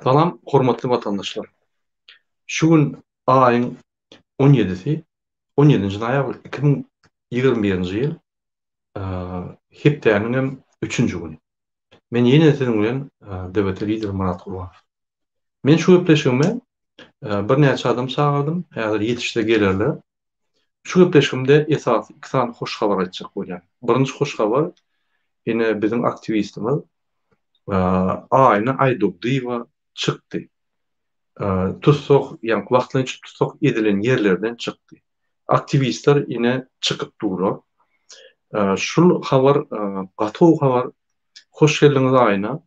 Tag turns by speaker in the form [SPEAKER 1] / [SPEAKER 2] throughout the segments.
[SPEAKER 1] Salam hormatly watandaşlar. Şu gün aýyň 17-si, 17-nji noýabr 2021-nji ýyl hepdäniň hem üçünji güni. Men ýene siziň bilen DBT lider Myrat Gurbanow. Men şu gepleşigime birnäçe adam çagyrdym, häzir ýetişse gelerler. Şu gepleşigimde esasy iki sany hoş habar aýtjak bolýan. Birinji hoş habar, ine biziň aktiwistimiz Aýna Aýdogdyýewa çykdy. Tussag, ýagny wagtlaýynça tussag edilen ýerlerden çykdy. Aktiwistler ine çykyp durlar. Şul habar gaty gowy habar. Hoş geldiňiz Aýna.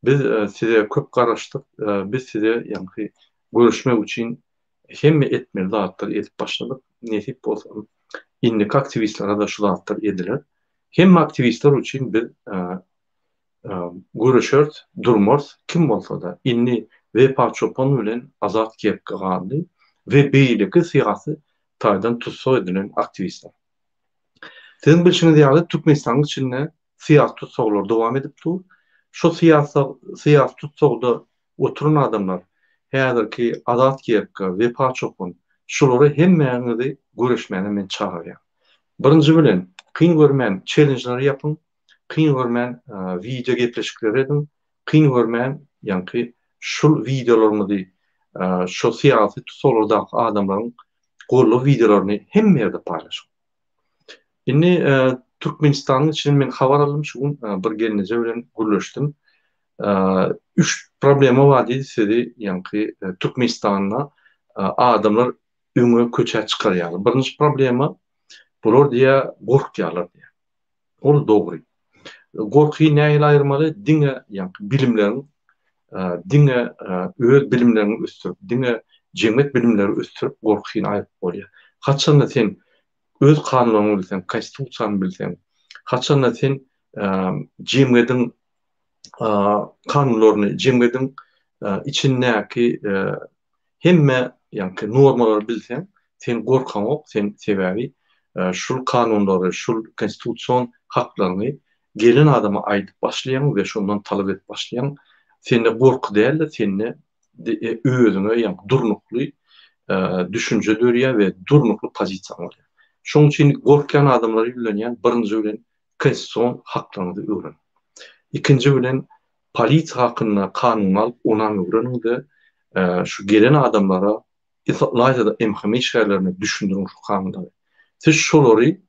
[SPEAKER 1] Biz size köp garaşdyk. Biz size ýagny görüşmek üçin hemme etmeli zatlary edip başladyk. Nesip bolsa indiki aktiwistlere-de şu zatlar ediler. Hemme aktiwistler üçin biz göreşeris, durmarys, kim bolsa-da. Indi Wepa Çopan bilen Azat Kepka galdy we beýleki syýasy taýdan tussag edilen aktiwistler. Siziň bilşiňiz ýaly, Türkmenistanyň içinde syýasy tussaglar dowam edip dur. Şo syýasy tussagda oturan adamlar, häzirki Azat Kepka, Wepa Çopan, şulary hemmäňizi göreşmäne men çagyrýan. Birinji bilen, kyn görmän çellenjleri ýapyň, kyn görmän wideo gepleşikleri ediň, kyn görmän ýaňky şul wideolarymyzy şo syýasy tussaglardaky adamlaryň golly wideolaryny hemme ýerde paýlaşyň. Indi Türkmenistanyň içinden men habar aldym şu gün bir gelneje bilen gürleşdim. Üç problema bar diýdi sizi ýaňky Türkmenistanda adamlar öňe köçä çykarýarlar. Birinji problema bular diýýär gorkýarlar diýýär. Ol dogry. Gorkyny nähili aýyrmaly? Diňe ýaňky bilimleriň diňe öz bilimleriňi ösdürip, diňe jemgyýet bilimleri ösdürip gorkyny aýryp bolýar. Haçanda sen öz kanunlaryňy bilseň, konstitusiýany bilseň, haçanda sen jemgyýetiň kanunlaryny, jemgyýetiň içindäki hemme ýaňky normalary bilseň, sen gorkaňok, sen sebäbi şul kanunlary, şul konstitusion haklaryňy gelen adama aýdyp başlaýaň we şondan talap edip başlaýaň. Sende gorky däl-de, sende özüňe ýaňky durnukly düşünje dörýär we durnukly pozisiýaň bolýar. Şonuň üçin gorkýan adamlara ýüzlenýän, birinji bilen konstitusion haklaryňyzy öwreniň. Ikinji bilen polisiýa hakynda kanuny alyp onam öwreniňde şu gelen adamlara ylaýta-da MHM işgärlerine düşündiriň şu kanunlary. Siz şolary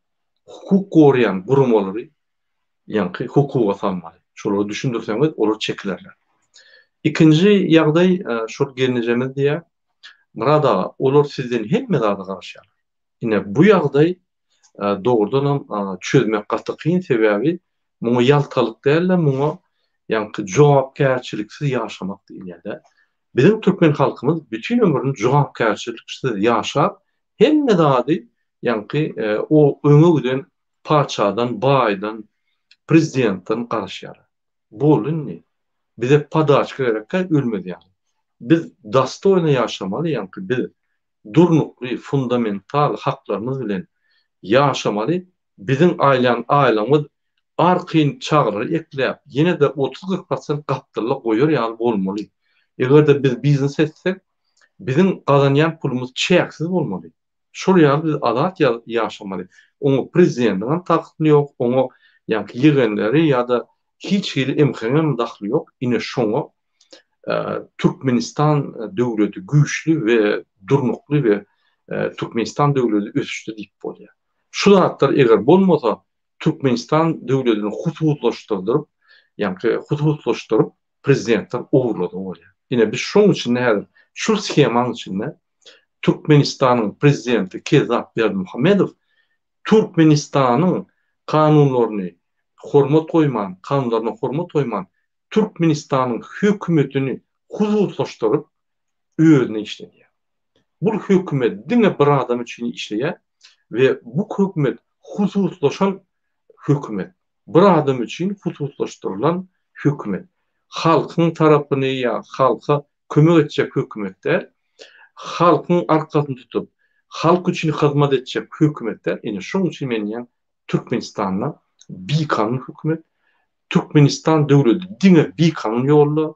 [SPEAKER 1] hukuk goraýan guramalary ýaňky hukuga salmaly. Şolara düşündirseňiz olar çekilerler. Ikinji ýagdaý şol gelnejemiz diýýär, Myrat aga olar sizden hemme zada garaşýarlar. Ine bu ýagdaý dogrudanam çözmek gaty kyn sebäbi muňa ýaltalyk däl-de muňa ýaňky jogapkärçiliksiz ýaşamak diýilýär-dä. Biziň türkmen halkymyz bütin ömrüni jogapkärçiliksiz ýaşap hemme zady ýaňky o öňe giden patyşadan, baýdan, prezidentden garaşýarlar. Boldy indi. Bize podaçka gerekkä ölmez ýaly. Biz dostoýno ýaşamaly ýaňky biz durnukly fundamental haklarymyz bilen ýaşamaly, biziň aýlan aýlygymyz arkaýyn çagalary ekläp, ýene-de otuz-kyrk prosent gapdalda goýar ýaly bolmaly. Eger-de biz biznes etsek, biziň gazanýan pulumyz çäksiz bolmaly. Şol ýaly biz azat ýaşamaly. Oňa prezidentiňem takly ýok, oňa ýaňky ýegenleri ýa-da hiç hili MHM-em dahly ýok. Ine şoňa Türkmenistan döwleti güýçli we durnukly we Türkmenistan döwleti ösüşde diýip bolýar. Şu zatlar eger bolmasa Türkmenistan döwletini hususlaşdyrdyryp, ýaňky hususlaşdyryp prezidentler ogurlady bolýar. Ine biz şoň içinde häzir şu shemaň içinde Türkmenistanyň prezidenti Kezzap Berdimuhamedow Türkmenistanyň kanunlaryny hormat goýman, kanunlaryna hormat goýman Türkmenistanyň hökümetini hususlaşdyryp özüne işledýär. Bul hökümet diňe bir adam üçin işleýär we bu hökümet hususlaşan hökümet. Bir adam üçin hususlaşdyrylan hökümet. Halkyň tarapyny ýa halka kömek etjek hökümet däl. Halkyň arkasyny tutup, halk üçin hyzmat etjek hökümet däl. Ine şoň üçin men diýýän Türkmenistanda bikanun hökümet, Türkmenistan döwleti diňe bikanun ýolda.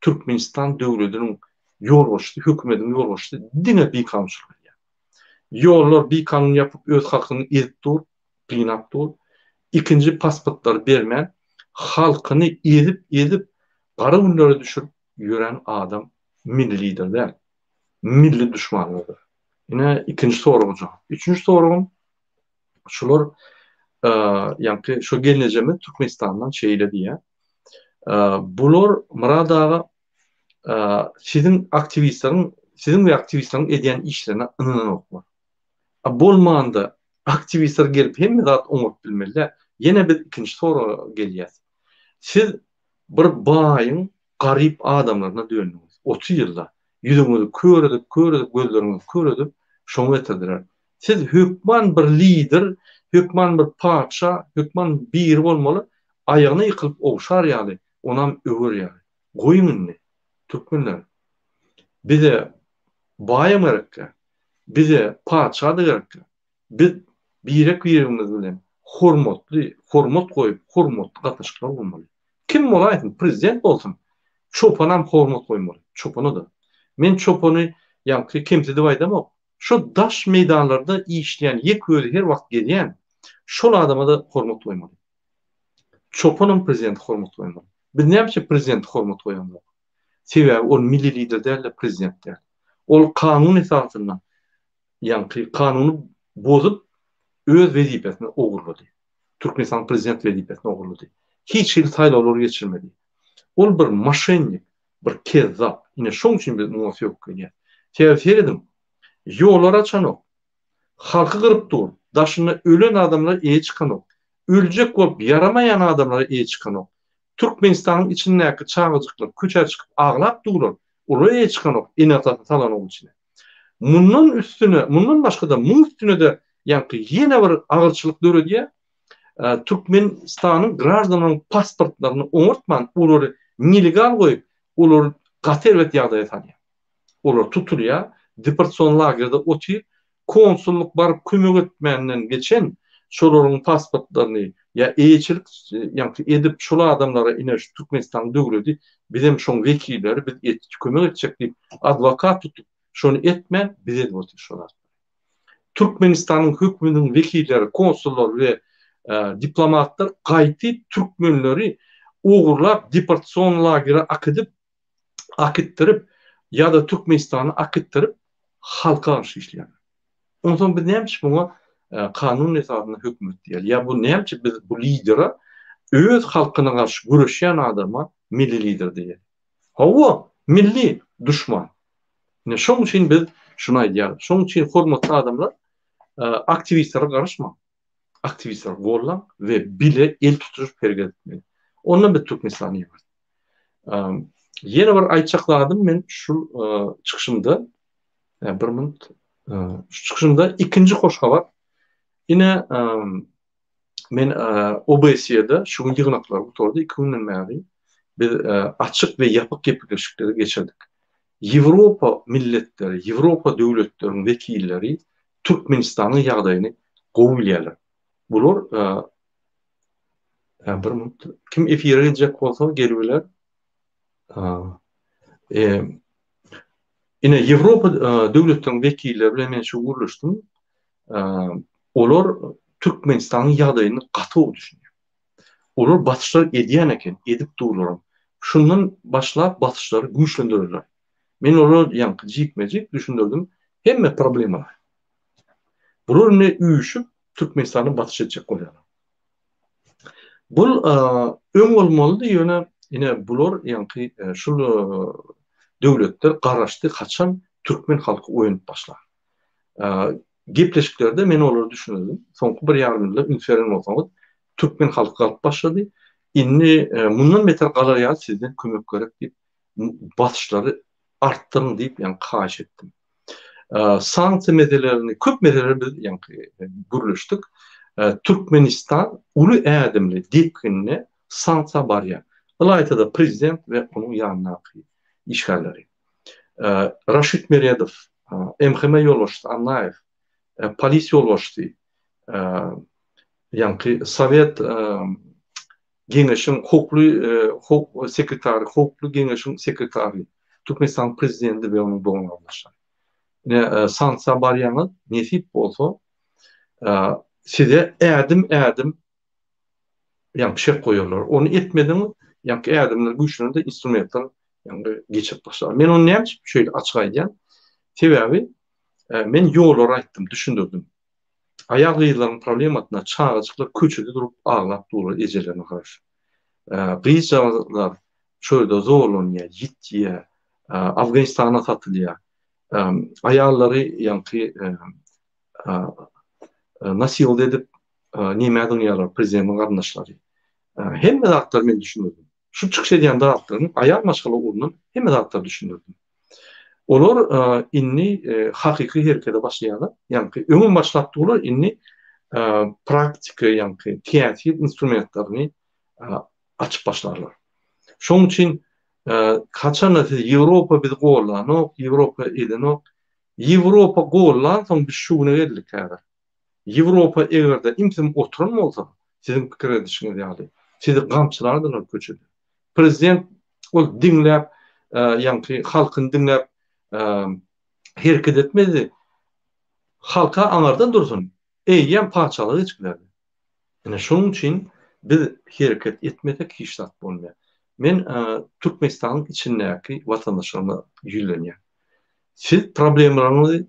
[SPEAKER 1] Türkmenistan döwlediniň ýolbaşçysy, hökümediň ýolbaşçysy diňe bikanunçylyk edýär. Ýollar bikanun ýapyp öz halkyny ezip dur, gynap dur. Ikinji pasportlary bermän halkyny ezip ezip gara günlere düşürip ýören adam milli lider däl. Milli duşmanlardyr. Ine ikinji soraga jogap. Üçünji soragym şular ýaňky şu gelnejemiz Türkmenistandan şeýle diýýär. Bular Myrat aga siziň aktiwistleriň siziň we aktiwistleriň edýän işlerine ynananoklar. A bolmanda aktiwistler gelip hemme zat oňaryp bilmeli däl. Ýene biz ikinji soraga gelýäs. Siz bir baýyň garyp adamlaryna döndüňiz. 30 ýylda ýüzüňizi kör edip, kör edip, gözleriňizi kör edip şoňa getirdiler. Siz hökman bir lider, hökman bir patyşa, hökman biri bolmaly, aýagyna ýykylyp ogşar ýaly, onam öwer ýaly. Goýuň indi, türkmenler. Bize baýam gerekkä, bize patyşa-da gerekkä. Biz birek-biregimiz bilen hormatly, hormat goýup, hormatly gatnaşyklar gurmaly. Kim bolaýsyn, prezident bolsun, çopanam hormat goýmaly, çopana-da. Men çopany ýaňky kemsidip aýdamok. Şo daş meýdanlarda işleýän, ýek özi her wagt gezýän, şol adama-da hormat goýmaly. Çopanam prezidente hormat goýmaly. Biz näme üçin prezidente hormat goýamzok? Sebäbi ol milli lider däl-de, prezident däl. Ol kanun esasynda, ýaňky kanuny bozup, öz wezipesini ogurlady. Türkmenistanyň prezident wezipesini ogurlady. Hiç hili saýlawlar geçirmedi. Ol bir moşennik, bir kezzap. Ine şoň üçin biz muňa sögüp gelýäs. Sebäbi serediň, ýollar açanok, halky gyryp dur, daşynda ölen adamlara eýe çykanok, öljek bolup ýaramaýan adamlara eýe çykanok. Türkmenistanyň içindäki çagajyklar köçä çykyp aglap durlar, olara eýe çykanok, ene-atasyny salanok içine. Mundan üstüne, mundan başga-da muň üstüne-de ýaňky ýene bir agyrçylyk döredýär. Türkmenistanyň graždanlarynyň pasportlaryny oňartman, olary nelegal goýup, olary gaty erbet ýagdaýa salýar. Olar tutulýar, deportasion lagerde otyr, konsullyk baryp kömek etmänden geçen şolaryň pasportlaryny ýa eýeçilik ýaňky edip şol adamlara ine şu Türkmenistanyň döwledi bizem şoň wekilleri biz et kömek etjek diýip adwokat tutup şony etmän biz edip otyr şo zatlary. Türkmenistanyň höküminiň wekilleri konsullar we diplomatlar gaýty türkmenleri ogurlap deportasion lagere akidip akitdirip ýa-da Türkmenistany akitdirip halka garşy işleýärler. Onsoň biz näme üçin muňa kanun esasynda hökümet diýeli? Ýa bu näme üçin biz bu lidere öz halkyna garşy göreşýän adama milli lider diýeli? Hawa, milli duşman. Ine şoň üçin biz şuny aýdýarys. Şoň üçin hormatly adamlar, aktiwistlere garaşmaň. Aktiwistleri gollaň we bile el tutuşyp hereket etmeli. Onda biz Türkmenistany ýykarys. Ýene bir aýtjak zadym men şu çykyşymda bir minut şu çykyşymda ikinji hoş habar ine men OBSE-de şu gün ýygnaklar gutardy iki günden bäri biz açyk we ýapyk gepleşikleri geçirdik. Ýewropa milletleri, Ýewropa döwletleriniň wekilleri Türkmenistanyň ýagdaýyny gowy bilýärler. Bular bir minut kim efire geljek bolsa gelip biler. Ine Ýewropa döwletleriniň wekilleri bilen men şu gürleşdim. Olar Türkmenistanyň ýagdaýyny gaty gowy düşünýär. Olar basyşlar edýän eken, edip durlaram. Şundan başlap basyşlary güýçlendirerler. Men olara ýaňky jikme-jik düşündirdim hemme problemalary. Bular indi üýşüp Türkmenistana basyş etjek bolýarlar. Bul öň bolmalydy, ýöne ine bular ýaňky şul döwletler garaşdy haçan türkmen halky oýanyp başlar. Gepleşiklerde men olara düşündirdim. Soňky bir ýarym ýylda üns beren bolsaňyz, türkmen halky galyp başlady. Indi mundan beter galar ýaly sizden kömek gerek diýip, basyşlary artdyryň diýip, ýaňky haýyş etdim. Sanksiýa meselelerini, köp meseleleri biz ýaňky gürleşdik. Türkmenistan uly ädimli, depginli sanksiýa barýar. Ylaýta-da prezident we onuň ýanyndaky işgärleri. Raşid Meredow, MHM ýolbaşçysy Annaýew, polis ýolbaşçysy, ýaňky sowet. Geňeşiň howply sekretary, howply geňeşiň sekretary, Türkmenistanyň prezidenti we onuň dogan-garyndaşlary. Ine, sanksiýa barýaňyz, nesip bolsa, size ädim-ädim ýaňky şert goýarlar. Ony etmediňiz, ýaňky ädimler güýçlenende instrumentler ýaňky geçirip başlar. Men ony näme üçin şeýle açyk aýdýan? Sebäbi men ýollary aýtdym, düşündirdim. Aýal-gyzlaryň problemasyna çagajyklar köçede durup aglap durlar ejelerine garaşyp. Gyzjagazlar çölde zorlanýar, ýitýär, Afganistana satylýar. Aýallary ýaňky nasiýat edip nämä zyňýarlar prezidentiň garyndaşlary. Hemme zatlary men düşündirdim. Şu çykyş edýän zatlaryň aýal maşgala ugrundan hemme zatlary düşündirdim. Olar indi hakyky herekete başlaýarlar. Ýaňky öňem başlap durlar, indi praktiki ýaňky täsir instrumentlerini açyp başlarlar. Şonuň üçin haçanda siz Ýewropa bizi gollanok, Ýewropa edenok, Ýewropa gollansoň biz şu güne geldik häzir. Ýewropa eger-de imsim oturan bolsa, siziň pikir edişiňiz ýaly, sizi gamçylardylar köçede. Prezident ol diňläp, ýaňky halkyny diňläp hereket etmezdi. Halka aňardan dursun, eýýäm patyşalyga geçip giderdi. Ine şonuň üçin biz hereket etmesek hiç zat bolmaýar. Men Türkmenistanyň içindäki watandaşlaryma ýüzlenýän. Siz problemalaryňyzy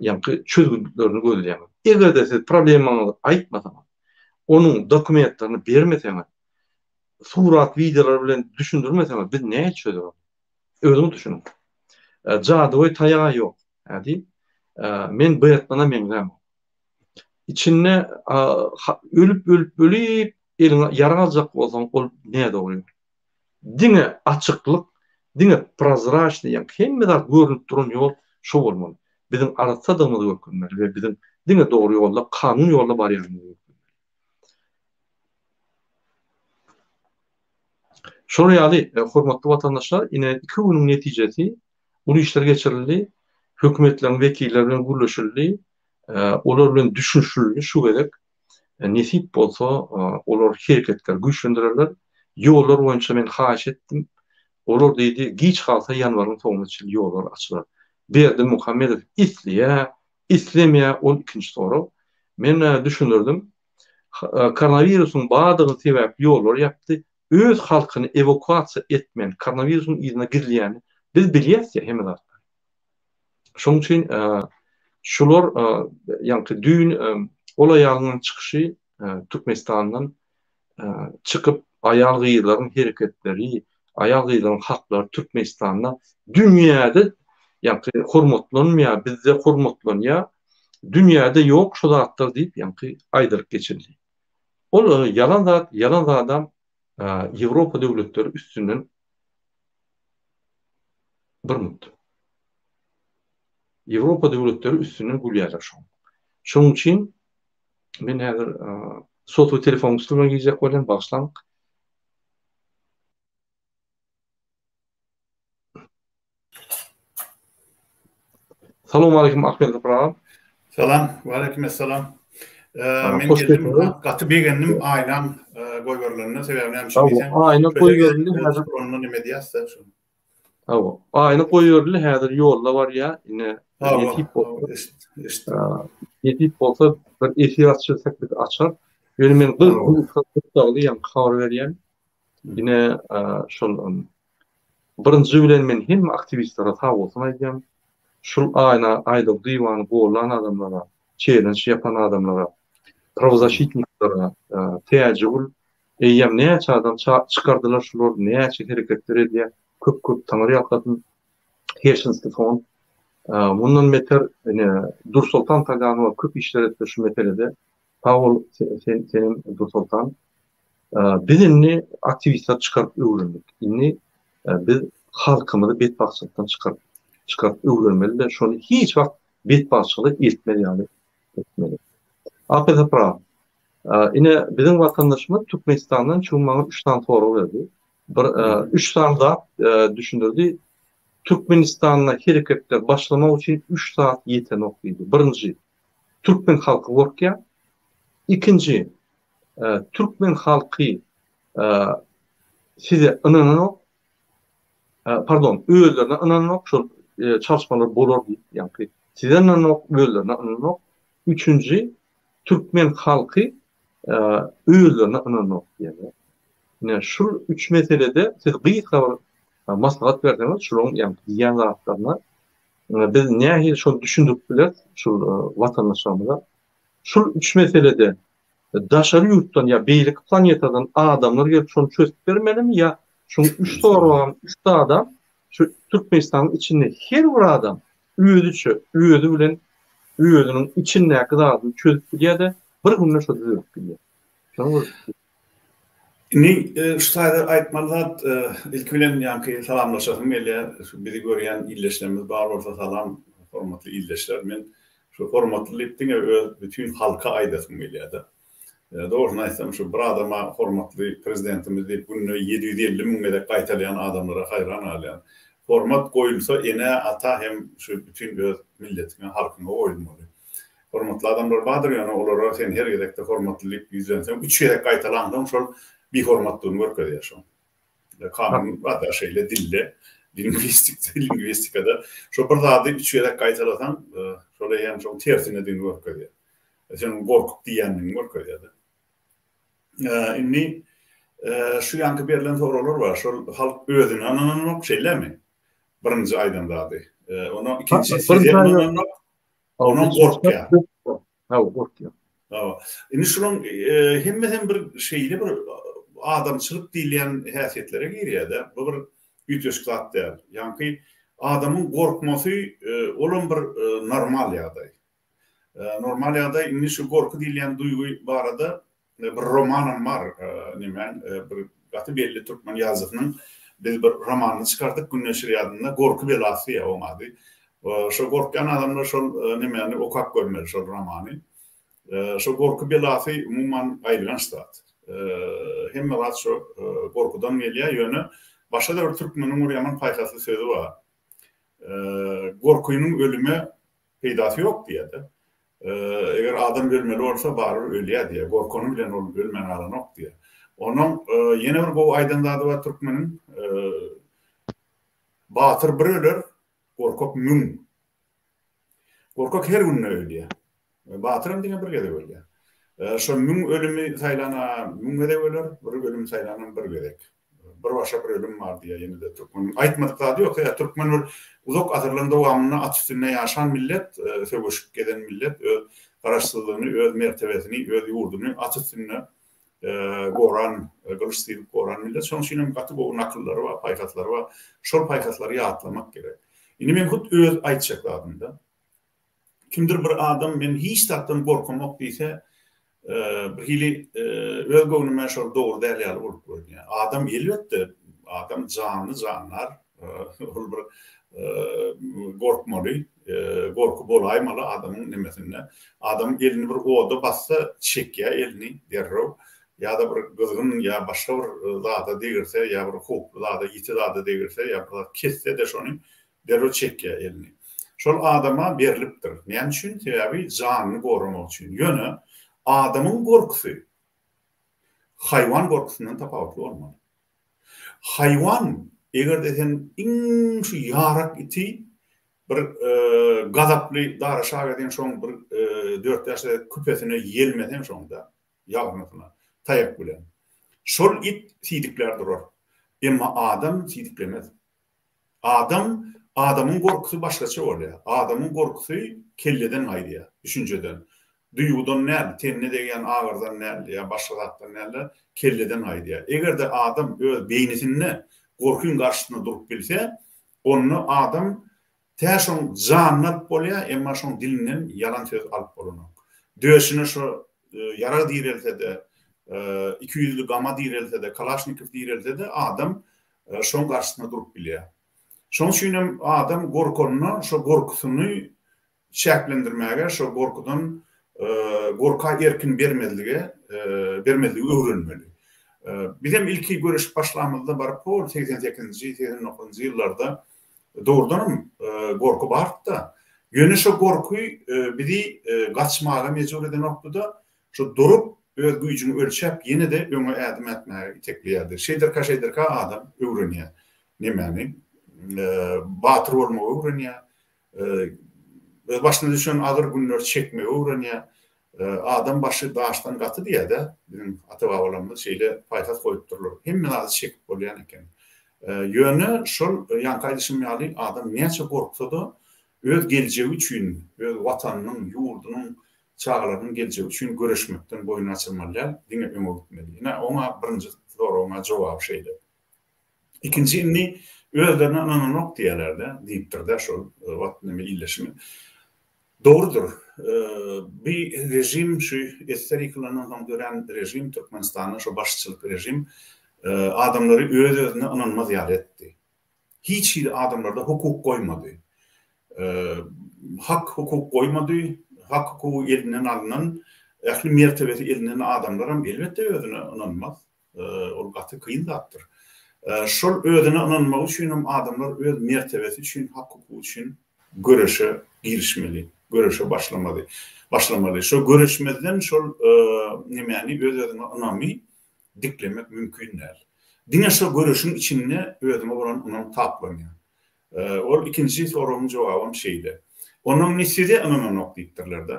[SPEAKER 1] ýaňky çözgütlerini gözleýäňiz. Eger-de siz problemaňyzy aýtmasaňyz, onuň dokumentlerini bermeseňiz, surat, wideolar bilen düşündirmeseňiz, biz nähili çözeris? Özüňiz düşüniň. Jadygoý taýagy ýok. Hä diý. Men Betmana meňzämok. Içinde ölüp ölüp ölüp eliňe ýarag aljak bolsaň ol nädogry ýol. Diňe açyklyk, diňe prozraçnyý ýa hemme zat görnüp duran ýol şo bolmaly. Biziň arassadygymyzy görkezmeli we biziň diňe dogry ýolda, kanun ýolda barýanymyzy görkezmeli. Şolar ýaly, hormatly watandaşlar, ine iki günüň netijesi uly işler geçirildi, hökümetleriň wekilleri bilen gürleşildi, olar bilen düşünişildi şu gezek. Nesip bolsa, olar hereketleri güýçlendirerler. Ýollar boýunça men haýyş etdim. Olar diýdi, giç galsa ýanwaryň soňuna çenli ýollar açylar. Berdimuhamedow isleýär, islemeýär, ol ikinji sorag. Men düşündirdim. Koronawirusyň bardygy sebäpli ýollary ýapdy. Öz halkyny ewakuasiýa etmän, koronawirusyň yzyna gizleýäni biz bilýäs-ä hemme zatlary. Şonuň üçin şular ýaňky düýn ol aýalyň çykyşy Türkmenistandan çykyp aýal-gyzlaryň hereketleri, aýal-gyzlaryň haklary Türkmenistanda dünýäde ýaňky hormatlanmaýar, bizde hormatlanýar, dünýäde ýok şu zatlar diýip ýaňky aýdylyp geçildi. Ol ýalan zat, ýalan zadam Ýewropa döwletleri üstünden bir mut. Ýewropa döwletleri üstünden gülýärler şoň. Şonuň üçin men häzir sotowý telefonyň üsti bilen girjek bolýan, bagyşlaň. Salowmaleýkim Ahmet Sapar agam.
[SPEAKER 2] Salam, waleýkim essalam. Men geldim, gaty begendim aýnaň goýberilenine, sebäbi näme üçin diýseň,
[SPEAKER 1] aýna goýberildi
[SPEAKER 2] häzir ondan neme diýäs-de şu.
[SPEAKER 1] Hawa, aýna goýberildi häzir ýolda barýar, ine nesip bolsa, nesip bolsa bir efir açylsak biz açar. Ýöne men gyssagly ýaňky habar berýän. Ine şol Birinji bilen men hemme aktiwistlere sag bolsun aýdýan. Şul aýna aýlaw diwany gollan adamlara, çellenç ýapan adamlara, prawzaşitniklere, Täjigül eýýäm näçe adam çykardylar şular näçe hereketler edýär köp köp taňry ýalkasyn Helsinski fond mundan beter ine Dursoltan Taganowa köp işler etdi şu meselede Sag bol sen senem Dursoltan. Biz indi aktiwistleri çykaryp öwrendik. Indi biz halkymyzy betbagtçylykdan çykaryp çykaryp öwrenmeli-de şony hiç wagt betbagtçylyga eltmez ýaly etmeli. AP Sapar ine biziň watandaşymyz Türkmenistandan şu gün maňa üç sany sorag berdi. Bir üç sany zat düşündirdi. Türkmenistanda hereketler başlamak üçin üç zat ýetenok diýdi. Birinji, Türkmen halky gorkýar. Ikinji, türkmen halky. Size ynananok, pardon, özlerine ynananok, şol çalyşmalar bolar diýip, ýaňky size ynananok, özlerine ynananok. Üçünji, türkmen halky özlerine ynananok diýýärler. Ine, şul üç meselede siz gysga bir maslahat berseňiz, şularyň ýaňky diýýän zatlaryna biz nähili şony düşündirip bileris şul watandaşlarymyza? Şul üç meselede daşary ýurtdan ýa beýleki planetadan adamlar gelip şony çözüp bermelimi ýa şuň üç soragam üç zadam şu Türkmenistanyň içinde her bir adam özüçe özi bilen özüniň içindäki zadyny çözüp bilýär-de bir günde şo düzelip bilýär. Şonuň bir
[SPEAKER 2] Indi şu taýda aýtmaly zat ilki bilen ýaňky salamlaşasym gelýär. Şu bizi görýän ildeşlerimiz bar bolsa salam hormatly ildeşler. Men Şu hormatly diýip diňe öz bütin halka aýdasym gelýärde. Dogrusyny aýtsam şu bir adama hormatly prezidentimiz diýip günde 750 müň gezek gaýtalýan adamlara haýran galýan. Hormat goýulsa enä, ata hem şu bütin öz milletiňe, halkyňa goýulmaly. Hormatly adamlar bardyr ýöne olara sen her gezekde hormatly diýip ýüzlenseň üç gezek gaýtalaňsoň şol bihormatlygyny görkezýär şoň. Kanun barda şeýle dilde, lingwistikde, lingwistikada şo bir zady üç gezek gaýtalasaň, şol eýýäm şoň tersinedigini görkezýär. Seniň gorkup diýýändigiňi görkezýär-de. Indi şu ýanky berlen soraglar bar. Şol halk özüne ynananok, şeýlemi? Birinji aýdan zady. Ondan ikinji size ynananok. Ondan gorkýar.
[SPEAKER 1] Hawa, gorkýar.
[SPEAKER 2] Hawa. Indi şulaň hemmesem bir şeýle bir adamçylyk diýilýän häsiýetlere girýär-de. Bu bir üýtgeşik zat däl. Ýaňky adamyň gorkmasy olam bir normal ýagdaý. Normal ýagdaý. Indi şu gorky diýilýän duýgy barada Bir romanam bar nemäň bir gaty belli türkmen ýazyjysynyň biz bir romanyny çykardyk Gün neşirýadynda Gorky belasy diýýär oň ady. Şo gorkýan adamlar şol nemäni okap görmeli şol romany. Şo gorky belasy umuman aýylganç zat. Hemme zat şo gorkudan gelýär ýöne başga-da bir türkmeniň bir ýaman paýhasly sözi bar. Gorkynyň ölüme peýdasy ýok diýýär-de. Eger adam ölmeli bolsa, barybir ölýär diýýär. Gorkany bilen ol ölmän galanok diýýär. Onuň ýene bir gowy aýdan zady bar türkmeniň. Batyr bir öler, gorkak müň. Gorkak her günde ölýär. Batyram diňe bir gezek ölýär. Şo müň ölümi saýlana müň gezek öler, bir ölümi saýlanam bir gezek. Bir başa bir ölüm bar diýýär ýene-de türkmeniň. Aýtmadyk zady ýok. Sebäbi türkmen bir uzak asyrlaryň dowamynda at üstünde ýaşan millet, söweşip gezen millet, öz garaşsyzlygyny, öz mertebesini, öz ýurduny at üstünde goran, gylyç syryp goran millet. Şonuň üçin hem gaty gowy nakyllary bar, paýhaslary bar. Şol paýhaslary ýatlamak gerek. Indi men hut öz aýtjak zadymda. Kimdir bir adam men hiç zatdan gorkamok diýse, bir hili öz göwnüme şol dogry däl ýaly bolup görünýär. Adam elbetde, adam janly jandar, ol bir gorkmaly, gorky bolaýmaly adamyň nemesinde. Adam elini bir oda bassa, çekýär elini derrew, ýa-da bir gyzgyn ýa başga bir zada degirse, ýa bir howply zada, ýiti zada degirse, ýa bir zat kesse-de şony Derrew çekýär elini. Şol adama berlipdir. Näme üçin? Sebäbi janyny goramak üçin. Ýöne adamyň gorkusy haýwan gorkusyndan tapawutly bolmaly. Haýwan, eger-de sen iň şu ýarak iti bir gazaply dara şaga diýen şoň bir dört-bäş gezek küpesine ýelmeseň şoňda, ýagyrnysyna, taýak bilen. Şol it siýdiklär durar. Emma adam siýdiklemez. Adam, adamyň gorkusy başgaça bolýar. Adamyň gorkusy kelleden gaýdýar, düşünjeden. Duýgudan däl, tenine degýän agyrdan däl ýa başga zatdan däl-de, kelleden gaýdýar. Eger-de adam öz beýnisinde gorkyň garşysynda durup bilse, onda adam tä şoň janyny alyp bolýar, emma şoň dilinden ýalan söz alyp bolanok. Döşüne şo ýarag direlse-de, ikiýüzli gama direlse-de, kalaşnikow direlse-de adam şoň garşysynda durup bilýär. Şoň üçin hem adam gorkanda şo gorkusyny çäklendirmäge, şo gorkudan gorka erkin bermezlige, bermezligi öwrenmeli. Bizem ilki göreşip başlamyzda baryp hol 88-nji, 89-njy ýyllarda dogrudanam gorky bardy-da. Ýöne şo gorky bizi gaçmaga mejbur edenokdy-da, şo durup. öz güýjüňi ölçäp ýene-de öňe ädim ätmäge itekleýärdi. Şeýderka-şeýderka adam öwrenýär nemäni, batyr bolmagy öwrenýär, öz başyna düşen agyr günleri çekmegi öwrenýär. Adam başy daşdan gaty diýýär-dä, biziň ata-babalarymyz şeýle paýhas goýupdyrlar. Hemme zady çekip bolýan eken. Ýöne şol ýaňky aýdyşym ýaly adam näçe gorksa-da öz geljegi üçin, öz Watanynyň, ýurdunyň, çagalarynyň geljegi üçin göreşmekden boýun gaçyrmaly däl, diňe öňe gitmeli. Ine, oňa birinji soragyňa jogaby şeýle. Ikinji indi özlerine ynananok diýýärler-dä, diýipdir-dä şol wagt neme illeşimi. Dogrudyr. Bi režim şu SSR ýykylandan soň dörän režim Türkmenistanda şo başçylyk režim adamlary öz-özüne ynanmaz ýaly etdi. Hiç hili adamlarda hukuk goýmady. Hak hukuk goýmady. Hak hukugy elinden alnan, ähli mertebesi elinden adamlaram elbetde özüne ynanmaz. Ol gaty kyn zatdyr. Şol özüne ynanmagy üçinem adamlar öz mertebesi üçin, hak-hukugy üçin göreşe girişmeli, göreşe başlamaly. Başlamaly. Şo göreşmezden şol nemäni, öz-özüňe ynamy diklemek mümkin däl. Diňe şo göreşiň içinde özüňe bolan ynam taplanýar. Ol ikinji soragyň jogabam şeýle. Onnoň indi size ynananok diýipdirler-de.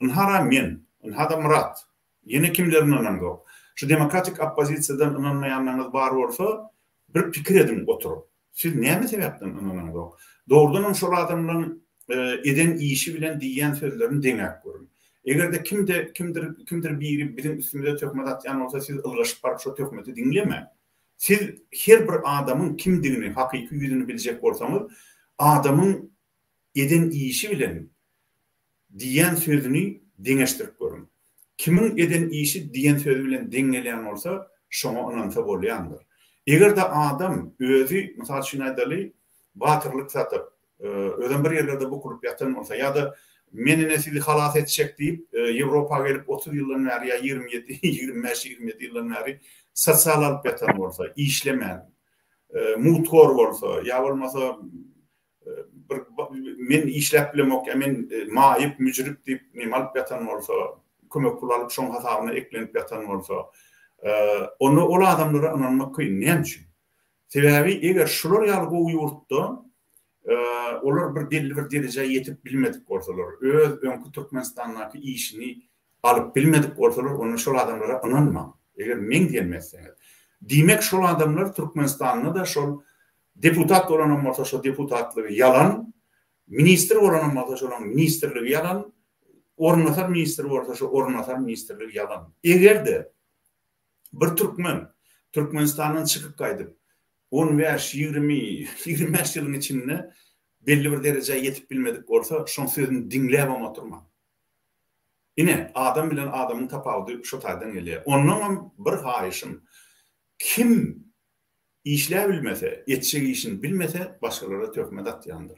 [SPEAKER 2] Ynha-ra men, ynha-da Myrat. Ýene kimler ynanaňzok? Şu demokratik oppozisiýadan ynanmaýanlaryňyz bar bolsa, bir pikir ediň oturyp. Siz näme sebäpden ynanaňzok? Dogrudanam şol adamlaň eden işi bilen diýýän sözlerini deňäp görüň. Eger-de kimde kimdir kimdir biri biziň üstümize töhmet atýan bolsa siz ylgaşyp baryp şo töhmeti diňlemäň. Siz her bir adamyň kimdigini, hakyky ýüzüni biljek bolsaňyz, adamyň eden işi bilen diýýän sözüni deňeşdirip görüň. Kimiň eden işi diýen sözi bilen deň gelýän bolsa, şoňa ynansa bolýandyr. Eger-de adam özi, mysal üçin aýdaly, batyrlyk satyp, özem bir ýerlerde bukulyp ýatan bolsa ýa-da men ine sizi halas etjek diýip, Ýewropa gelip 30 ýyldan bäri ýa 27, 25, 27 ýyldan bäri sosial alyp ýatan bolsa, işlemän, mugthor bolsa ýa bolmasa bir men işläp bilemok ýa men maýyp, müjrüp diýip neme alyp ýatan bolsa, kömek pul alyp şoň hasabyna eklenip ýatan bolsa, onda ol adamlara ynanmak kyn. Näme üçin? Sebäbi eger şular ýaly gowy ýurtda olar bir belli bir derejä ýetip bilmedik bolsalar, öz öňki Türkmenistandaky işini alyp bilmedik bolsalar, onda şol adamlara ynanmaň. Eger meň diýenimi etseňiz. Diýmek şol adamlar Türkmenistanda-da şol Deputat bolanam bolsa şo deputatlygy ýalan, ministr bolanam bolsa şolaň ministrligi ýalan, orunbasar ministr bolsa şo orunbasar ministrligi ýalan. Eger-de bir türkmen Türkmenistandan çykyp gaýdyp on bäş, 20, 25 ýylyň içinde belli bir derejä ýetip bilmedik bolsa, şoň sözüni diňläbem oturmaň. Ine, adam bilen adamyň tapawudy şo taýdan gelýär. Onnoňam bir haýyşym, kim Işläbilmese, etjek işini bilmese başgalara töhmet atýandyr.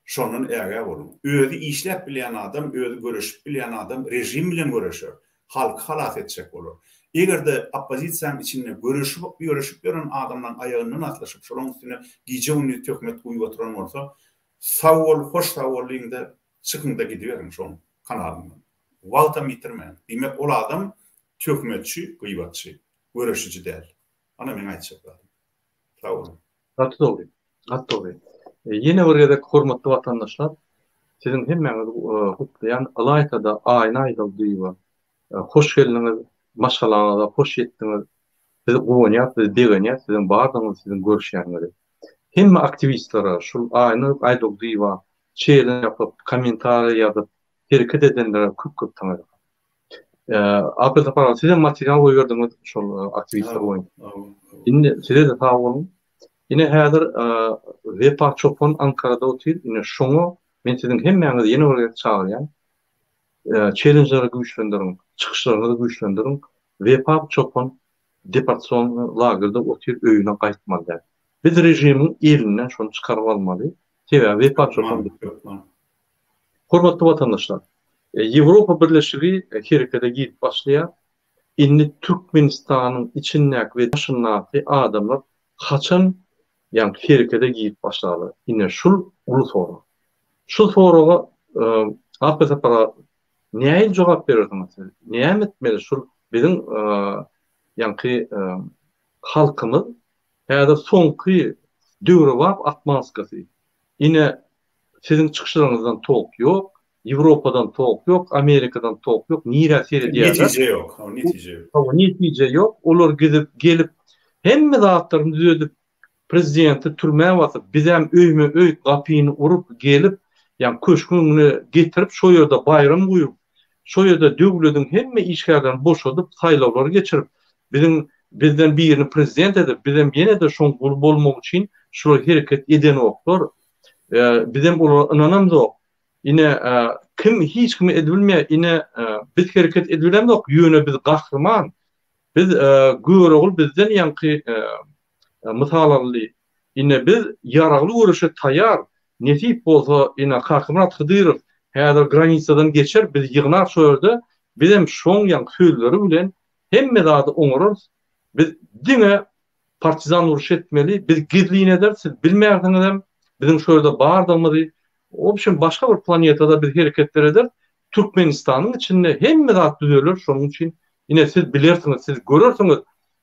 [SPEAKER 2] Şondan ägä boluň. Özi işläp bilýän adam, özi göreşip bilýän adam režim bilen göreşer, halky halas etjek bolar. Eger-de oppozisiýanyň içinde göreşip göreşip ýören adamlaryň aýagyndan aslyşyp, şolaryň üstüne gije-gündiz töhmet guýup oturan bolsa, sag bol, hoş sag bol diýiň-de, çykyň-da gidiberiň şoň kanalyndan. Wagtam ýitirmäň. Diýmek, ol adam töhmetçi, gybatçy, göreşiji däl. Ana meň aýtjak zadym. Sag boluň.
[SPEAKER 1] Gaty dogry. Gaty dogry. Ýene bir gezek hormatly watandaşlar siziň hemmäňizi gutlaýan ylaýtada Aýna Aýdogdyýewa hoş geldiňiz maşgalaňyza hoş ýetdiňiz biz guwanýas biz begenýäs siziň bardygyňyzy siziň görüşýäniňizi hemme aktiwistlere şul Aýna Aýdogdyýewa çeýelen ýapyp kommentariýa ýazyp hereket edenlere köp köp taňyrýalkasyn. Apel Saparow sizem material goýberdiňiz şol aktiwistler boýunça. Indi size-de sag boluň. Ine häzir Wepa Çopan Ankarada otyr. Ine şoňa men siziň hemmäňizi ýene bir gezek çagyrýan. Çellenjleri güýçlendiriň, çykyşlaryňyzy güýçlendiriň. Wepa Çopan deportasion lagerde otyr, öýüne gaýtmaly däl. Biz režimiň elinden şony çykaryp almaly. Sebäbi Wepa Çopan Hormatly watandaşlar! Ýewropa Birleşigi herekete girip başlaýar. Indi Türkmenistanyň içindäki we daşyndaky adamlar haçan ýaňky herekete girip başlarlar? Ine şul uly sorag. Şu soraga AP Sapar aga nähili jogap berersiňiz siz? Näme etmeli şul? Biziň ýaňky halkymyz häzir soňky döwrebap atmaskasy. Ine, siziň çykyşlaryňyzdan tok ýok, Ýewropadan tok ýok, Amerikadan tok ýok, nirä seredýärler?
[SPEAKER 2] Netije ýok, hawa, netije ýok.
[SPEAKER 1] Hawa, netije ýok. Olar gidip, gelip, hemme zatlaryny düzedip, Prezidenti türmä basyp, bizem öýme-öý gapyny urup gelip, ýagny köşgüň öňüne getirip, şo ýerde baýram guýup, şo ýerde döwlediň hemme işgärlerini boşadyp, saýlawlar geçirip, biziň bizden birini prezident edip, bizem ýene-de şoň guly bolmak üçin şular hereket edenoklar. Bizem olara ynanamzok. Ine, kim hiç kim edibilmeýär, ine, biz hereket edibilemzok, ýöne biz gahryman. Biz Görogly bizden ýaňky mysal aldy. Ine biz ýaragly göreşe taýar. Nesip bolsa ine Kakamyrat Hydyrow häzir granisadan geçer bizi ýygnar şo ýerde bizem şoň ýaňky sözleri bilen hemme zady oňararys. Biz diňe partizan urşy etmeli biz gizlin ederis siz bilmärsiňizem biziň şo ýerde bardygymyzy Wobşem başga bir planetada biz hereketler ederis. Türkmenistanyň içinde hemme zat düzeler şonuň üçin ine siz bilersiňiz siz görersiňiz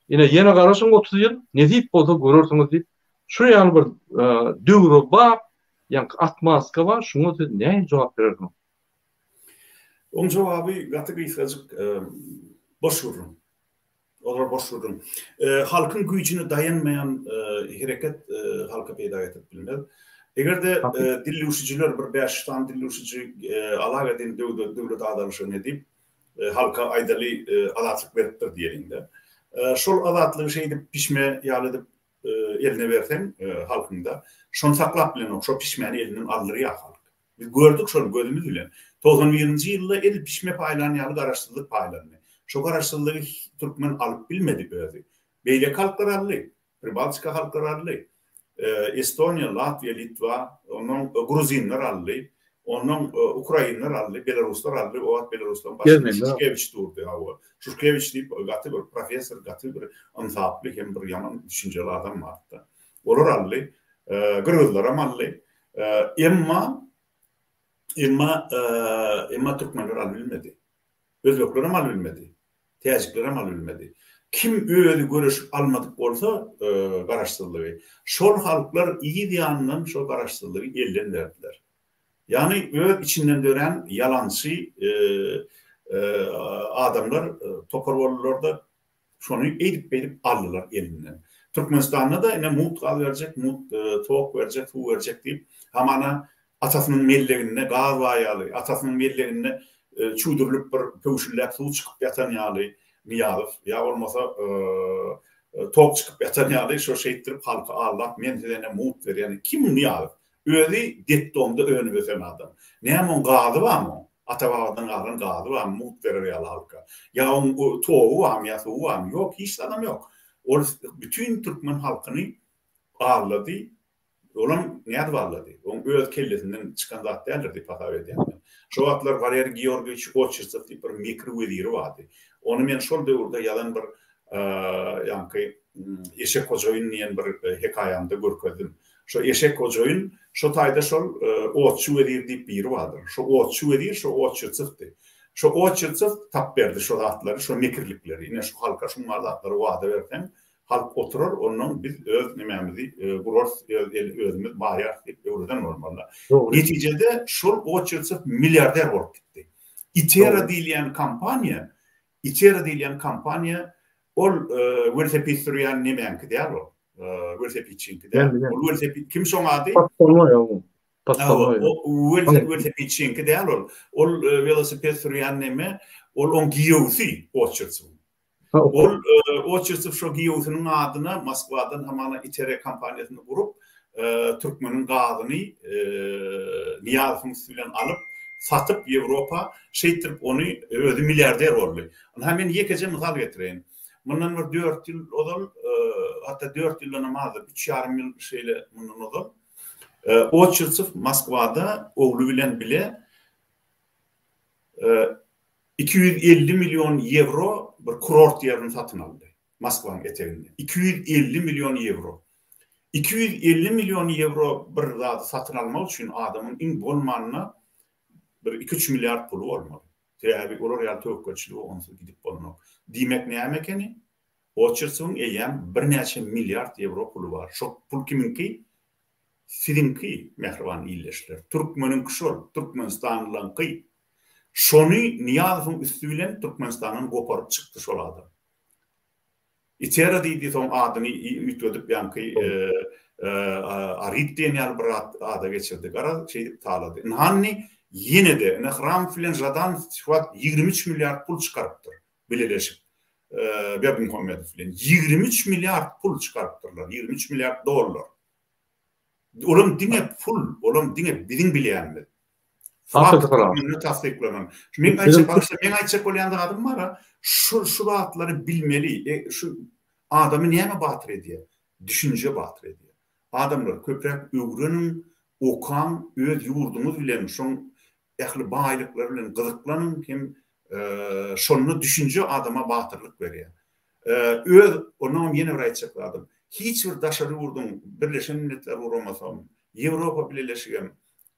[SPEAKER 1] ine ýene garaşyň 30 ýyl nesip bolsa görersiňiz diýip şu ýaly bir döwrebap ýaňky atmaska bar şuňa siz nähili jogap berersiňiz?
[SPEAKER 2] Oň jogaby gaty gysgajyk boş gürrüň. Olar boş gürrüň. Halkyň güýjüne daýanmaýan hereket halka peýda getirip bilmez. Eger-de dillüşijiler bir 500 sany dillüşiji alagedin döwlet agdarylyşygyny edip, halka aýdaly azatlyk beripdir diýeliň-de. Şol azatlygy şeýdip pişme ýaly edip eline berseň halkyňda, şony saklap bilenok, şo pişmäni elinden aldyrýar halk. Biz gördük şony gözümiz bilen. 91-nji ýylda edil pişme paýlan ýaly garaşsyzlyk paýlandy. Şo garaşsyzlygy türkmen alyp bilmedi özi. Beýleki halklar aldy. Pribaltika halklary aldy. Estoniýa, Latwiýa, Litwa, ondan gruzinler aldy. Ondan ukrainler aldy, belaruslar aldy. O wagt belaruslaryň başynda Şuşkewiç durdy, hawa. Şuşkewiç diýip gaty bir professor, gaty bir ynsaply hem bir ýaman düşünjeli adam bardy. Olar aldy. Gyrgyzlaram aldy. Emma, emma, emma türkmenler alybilmedi. Özbeklerem alybilmedi. Täjiklerem alybilmedi. Kim özi göreşip almadyk bolsa garaşsyzlygy, şol halklar yz ýanyndan şol garaşsyzlygy elden berdiler. Ýagny öz içinden dörän ýalançy adamlar topar boldular-da, Şony eýdip-beýdip aldylar elinden. Türkmenistanda-da ine mugt gaz berjek, mugt tok berjek, suw berjek diýip, hamana atasynyň melleginde gaz bar ýaly, atasynyň melleginde çüwdürilip bir pöwşülläp suw çykyp ýatan ýaly Nyýazow, ýa bolmasa tok çykyp ýatan ýaly şo şeýtdirip halky aldap men size ine mugt berýän. Kim Nyýazow? Özi detdomda önüp ösen adam. Näme oň gazy barmy oň? Ata-babadan galan gazy barmy mugt berer ýaly halka? Ýa oň togy barmy ýa suwy barmy? Ýok, hiç zadam ýok. Ol bütin türkmen halkyny aldady. Olam nädip aldady? Oň öz kellesinden çykan zat däldir diýip hasap edýän men. Şo wagtlar Waleriý Georgiýewiç Oçertsew diýip bir mekir weziri bardy. Ony men şol döwürde ýazan bir ýaňky Eşek hojaýyn diýen bir hekaýamda görkezdim. Şo eşek hojaýyn, şo taýda şol otçy wezir diýip biri bardyr. Şo otçy wezir şo Oçertsewdi. Şo Oçertsew tap berdi şo zatlary, şo mekirlikleri. Ine şu halka şuňňar zatlary wada berseň, halk oturar, onnoň biz öz nemämizi gurarys, öz el özümiz baýarys diýip öwreden bolmaly. Netijede şol Oçertsew milliarder bolup gitdi. Itera diýilýän kompaniýa, Itera diýilýän kompaniýa ol welosiped sürýän nemäňki däl ol. Welosipedçiňki däl. Ol welosiped kim şoň ady?
[SPEAKER 1] Podstolnoý ol. Podstolnoý.
[SPEAKER 2] Welosipedçiňki däl ol. Ol welosiped sürýän neme? Ol oň giýewsi Oçertsewiň. Ol Oçertsew şo giýewsiniň adyna Moskwadan hamana Itere kompaniýasyny gurup, türkmeniň gazyny Nyýazowyň üsti bilen alyp, satyp Ýewropa, şeýtdirip ony özi milliarder boldy. Ynha men ýekeje mysal getireýin. Mundan bir dört ýyl ozal, hatda dört ýyldanam azdyr, üç ýarym ýyl şeýle mundan ozal Oçertsew Moskwada ogly bilen bile 250 million ýewro bir kurort ýerini satyn aldy. Moskwanyň eteginde. 250 million ýewro. 250 million ýewro bir zady satyn almak üçin adamyň iň bolmanda bir iki-üç milliard puly bolmaly. Sebäbi olar ýaly töwekgelçilige onsuz gidip bolanok. Diýmek näme ekeni? Oçertsewiň eýýäm birnäçe milliard ýewro puly bar. Şo pul kimiňki? Siziňki, mähriban ildeşler. Türkmeniňki şol, türkmenistanlylaňky. Şony Nyýazowyň üsti bilen Türkmenistandan goparyp çykdy şol adam. Itera diýdi, soň adyny üýtgedip ýaňky Arit diýen ýaly bir ada geçirdi. Garaz, şeýdip talady. Ynha indi ýene-de, ine Hramow bilen Žadanow şu wagt 23 milliard pul çykarypdyr bileleşip Berdimuhamedow bilen. 23 milliard pul çykarypdyrlar, 23 milliard dollar. Olam diňe pul, olam diňe biziň bilýänimiz. Fakt hökmünde tassyklanan. Men aýtjak, bagyşla, men aýtjak bolýan zadym bar-a, şu şu zatlary bilmeli. E, şu adamy näme batyr edýär? Düşünje batyr edýär. Adamlar, köpräk öwreniň, okaň, öz ýurduňyz bilen, şoň ähli baýlyklary bilen gyzyklanyň hem şonda düşünje adama batyrlyk berýär. Öz, onnoňam ýene bir aýtjak zadym, hiç bir daşary ýurduň Birleşen Milletler Guramasam, Ýewropa Bileleşigem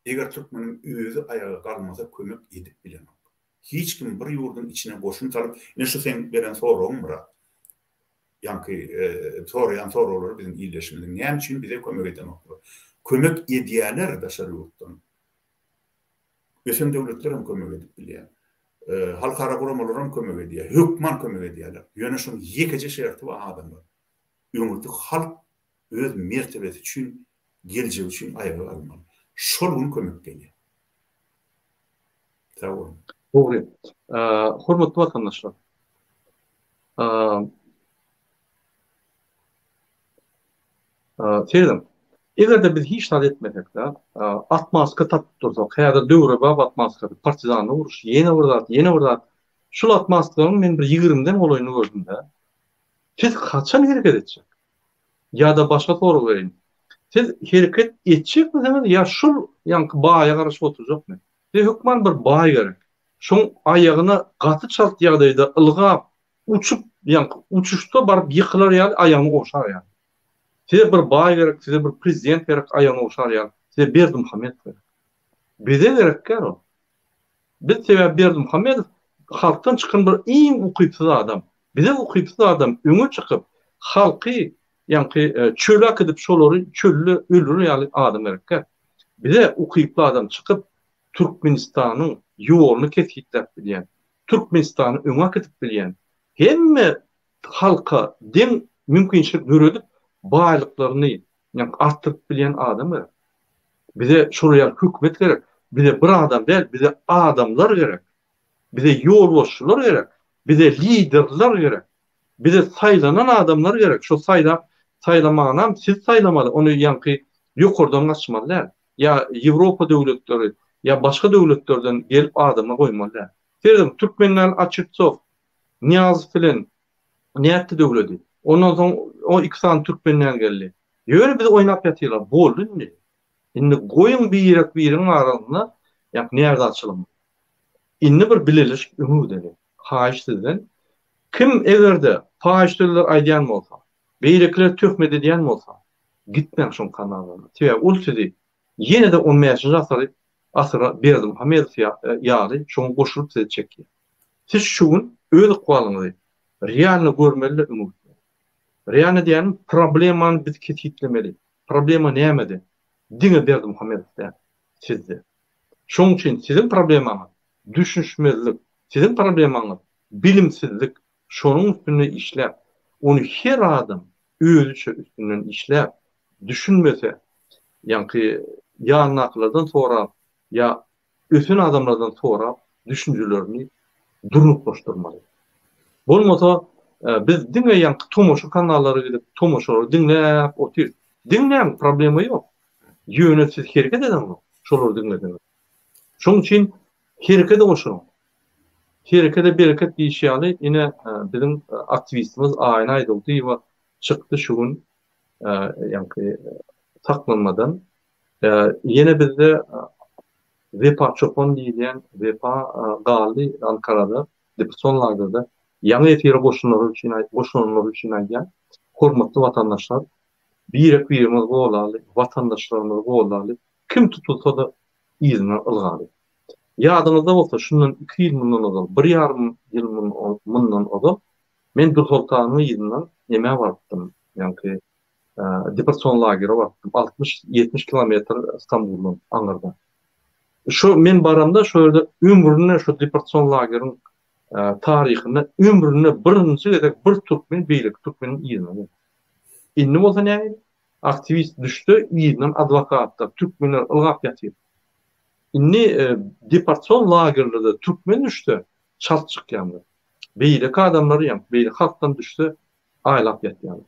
[SPEAKER 2] eger türkmeniň özi aýaga galmasa kömek edip bilenok. Hiç kim bir ýurduň içine goşun salyp, ine şu seň beren soragyň Myrat. Ýaňky soraýan soraglary biziň ildeşimiziň näme üçin bize kömek edenoklar? Kömek edýäler daşary ýurtdan. Ösen döwletler hem kömek edip bilýär. Halkara guramalar hem kömek edýär. Hökman kömek edýärler. Ýöne şonuň ýekeje şerti bar adamlar. Öňürti halk öz mertebesi üçin, geljegi üçin aýaga galmaly. Şol gün kömek gelýär. Sag boluň.
[SPEAKER 1] Dogry. Hormatly watandaşlar. Serediň, eger-de biz hiç zat etmesek-de, atmaska tapyp dursak, häzir döwrebap atmaskasy, partizanlyk urşy, ýene bir zat, ýene bir zat. Şul atmaskalaryň men bir ýigrimiden golaýyny gördüm-de. Siz haçan hereket etjek? Ýa-da başga sorag bereýin. Siz hereket etjekmisiňiz ýa şul ýaňky baýa garaşyp oturjakmy? Size hökman bir baý gerek. Şoň aýagyna gaty çalt ýagdaýda ylgap, uçup, ýaňky uçuşda baryp ýykylar ýaly aýagyny ogşar ýaly. Size bir baý gerek, size bir prezident gerek aýagyny ogşar ýaly. Size Berdimuhamedow gerek. Bize gerek däl ol. Biz sebäbi Berdimuhamedow halkdan çykan bir iň ukypsyz adam. Bize ukypsyz adam öňe çykyp halky ýaňky çöle äkidip şolary çölde öldürer ýaly adam gerek däl. Bize ukyply adam çykyp Türkmenistanyň ýoluny kesgitläp bilýän, Türkmenistany öňe äkidip bilýän, hemme halka deň mümkinçilik döredip, baýlyklaryny artdyryp bilýän adam gerek. Bize şolar ýaly hökümet gerek. Bize bir adam däl, bize adamlar gerek. Bize ýolbaşçylar gerek. Bize liderler gerek. Bize saýlanan adamlar gerek. Şo saýlap, saýlamanam siz saýlamaly, ony ýaňky ýokardan gaçmaly däl. Ýa Ýewropa döwletleri, ýa başga döwletlerden gelip adamlar goýmaly däl. Serediň, Türkmenler Açirtsow, Nyýazow bilen nätdi döwledi. Ondan soň o iki sany türkmenden geldi. Ýöne biz oýnap ýatyrlar. Boldy indi. Indi goýuň birek biriň arasynda ýa närazyçylygyny. Indi bir bileleşip öňe gideli. Haýyş sizden. Kim egerde paýyş sözler aýdýan bolsa, beýlekiler töhmet edýän bolsa, gitmäň şoň kanalyna. Sebäbi ol sizi ýene-de on bäşinji asyry asyra Berdimuhamedow ýaly şoňa goşulyp sizi çekýär. Siz şu gün öz ykbalyňyzy realno görmeli-de öňe gitmeli. Realno diýýänim problemany biz kesgitlemeli. Problema nämede? Diňe Berdimuhamedow däl, sizde. Şoň üçin siziň problemaňyz düşünişmezlik, siziň problemaňyz bilimsizlik, şonuň üstünde işläp, ony her adam özüçe üstünden işläp, düşünmese, ýaňky ýanyndakylardan sorap ýa ösen adamlardan sorap düşünjelerini durnuklaşdyrmaly. Bolmasa biz diňe ýaňky tomaşa kanallara gidip tomaşalary diňläp otyrys. Diňläň problema ýok. Ýöne siz hereket edeňzok şolary diňleseňiz. Şoň üçin herekede goşulyň. Herekede bereket diýişi ýaly ine biziň aktiwistimiz Aýna Aýdogdyýewa çykdy şu gün ýaňky saklanmadan. Ýene bizde Wepa Çopan diýilýän Wepa galdy Ankarada depression lagerde. Ýaňy efire goşunlary üçin goşulanlar üçin aýdýan. Hormatly watandaşlar birek birimizi gollaly, watandaşlarymyzy gollaly. Kim tutulsa-da yzyndan ylgaly. Ýadyňyzda bolsa, şundan iki ýyl mundan ozal, bir ýarym ýyl mundan ozal men Dürsoltanyň yzyndan nämä barypdym, ýaňky deportasion lagere barypdym, 60, 70 kilometr Stambuldan aňyrda. Şo men baramda şo ýerde ömründe şo deportasion lageriň taryhynda ömründe birinji gezek bir türkmen beýleki türkmeniň yzyna geldi. Indi bolsa nähili? Aktiwist düşse yzyndan adwokatlar, türkmenler ylgap ýatyr. Indi deportasion lagerlerde türkmen düşse çalt çykýanlar. Beýleki adamlar ýa beýleki halkdan düşse aýlap ýatýarlar.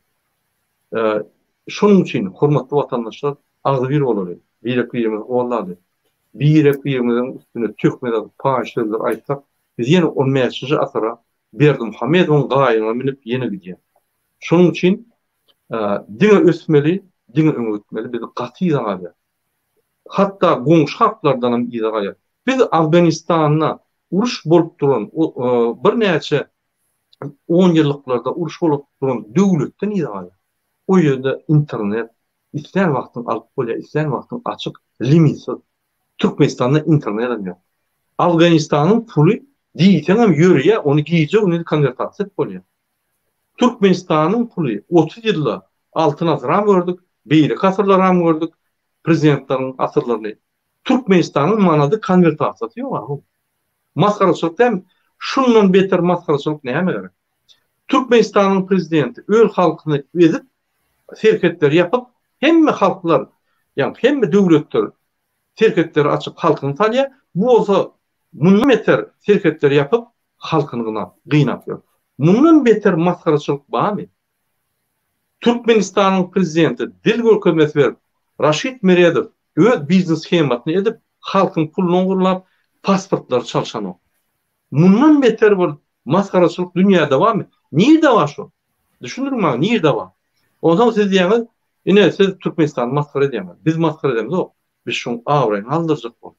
[SPEAKER 1] Şonuň üçin hormatly watandaşlar agzybir bolaly, birek-birimizi goldaly. Birek-birimiziň üstüne töhmet atyp paýyş sözler aýtsak, biz ýene on bäşinji asyra Berdimuhamedowyň gaýygyna münüp ýene gidýäs. Şonuň üçin diňe ösmeli, diňe öňe gitmeli, biz gaty yza galýas. Hatda goňşy halklardanam yza galýas. Biz Afganistanda uruş bolup duran birnäçe onýyllyklarda uruş bolup duran döwletden yza galýas. O ýerde internet islän wagtyň alyp bolýar, islän wagtyň açyk, limitsiz. Türkmenistanda internetem ýok. Afganistanyň puly diýseňem ýörýär, ony gije-gündiz konwertasiýa edip bolýar. Türkmenistanyň puly 30 ýylda Altyn asyram gördük, beýleki asyrlaram gördük, prezidentleriň asyrlaryny. Türkmenistanyň manady konwertasiýasy ýok a. Masgaraçylyk dälmi? Şundan beter masgaraçylyk näme gerek? Türkmenistanyň prezidenti öz halkyny ezip, serhetleri ýapyp, hemme halklar, ýagny hemme döwletler serhetleri açyp halkyny salýar, bu bolsa mundan beter serhetleri ýapyp halkyny gynap, gynap ýör. Mundan beter masgaraçylyk barmy? Türkmenistanyň prezidenti dil görkezmesi berip, Raşid Meredow öz biznes shemasyny edip, halkyň puluny ogurlap, pasportlary çalşanok. Mundan beter bir masgaraçylyk dünýäde barmy? Nirde bar şol? Düşündiriň maňa, nirde bar? Onsoň siz diýýäňiz, ine siz Türkmenistany masgara edýäňiz. Biz masgara edemzok. Biz şoň abraýyny galdyrjak bolup.